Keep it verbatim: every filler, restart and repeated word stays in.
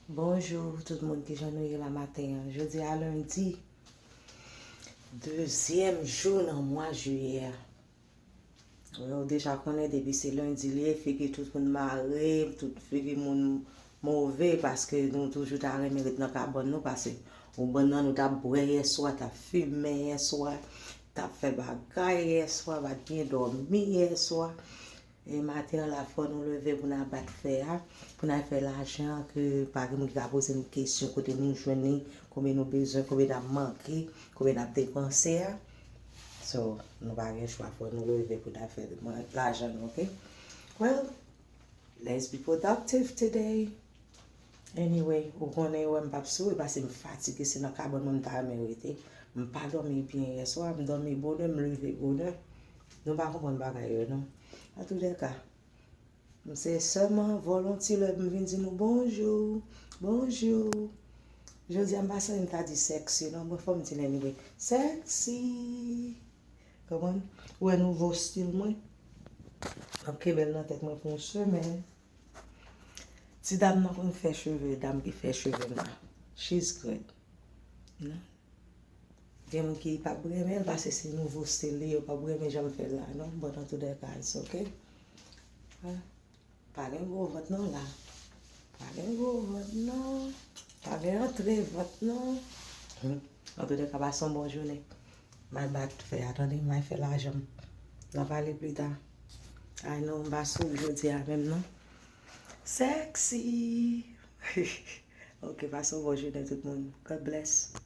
Bonjou tout moun, kijan nou ye la maten an? Jodi a lendi, dezyèm jou nan mwa jiyè a. Ou deja konnen depi se lendi li ye, figi tout moun mare, tout figi moun move, paske nou toujou ta renmen ret nan kabann nou, paske ou bann nan nou t ap bwè yèswa, t ap fimen yèswa, t ap fè bagay yèswa, pa t byen dòmi yèswa. E maten an la, fò nou leve pou n al bat fè a, pou n al fè lajan, ke pa gen moun ki ka poze nou kesyon kote nou jwenn li, konbyen nou bezwen, konbyen n ap manke, konbyen n ap depanse a. So, nou pa gen chwa, fò nou leve pou n al fè lajan nou, oke? Well, let's be productive today. Anyway, ou konnen, ou wè m p ap souri paske m fatige, se nan kabann mwen m ta renmen rete. M pa dòmi byen yèswa, m dòmi bonè, m leve bonè. Nou pa konprann bagay yo, non. Antoulèka, m se sèlman volontye lè m vin di nou bonjou, bonjou. Jodi a m pa santi m ta di sexy, non, mwen fò m di l anyway. Sexy! Konprann? Ou wè nouvo stil mwen? M ap kenbe l nan tèt mwen pou yon semèn. Ti dam nan konn fè cheve, dam ki fè cheve m nan. She's good. Non? Gen moun ki p ap renmen l paske se nouvo stil li, yo p ap renmen jan m fè l la, non? But antoulèka, it's okay. Pa gen gwo vant non la. Pa gen gwo vant non. Pa gen antre vant non. Antoulèka, pase yon bon jounen. M al bat fè a, tande, m al fè lajan m. N a pale pli ta. Ay non, m pa souri jodi a menm non. Sexy! Ok, pase yon bon jounen tout moun. God bless.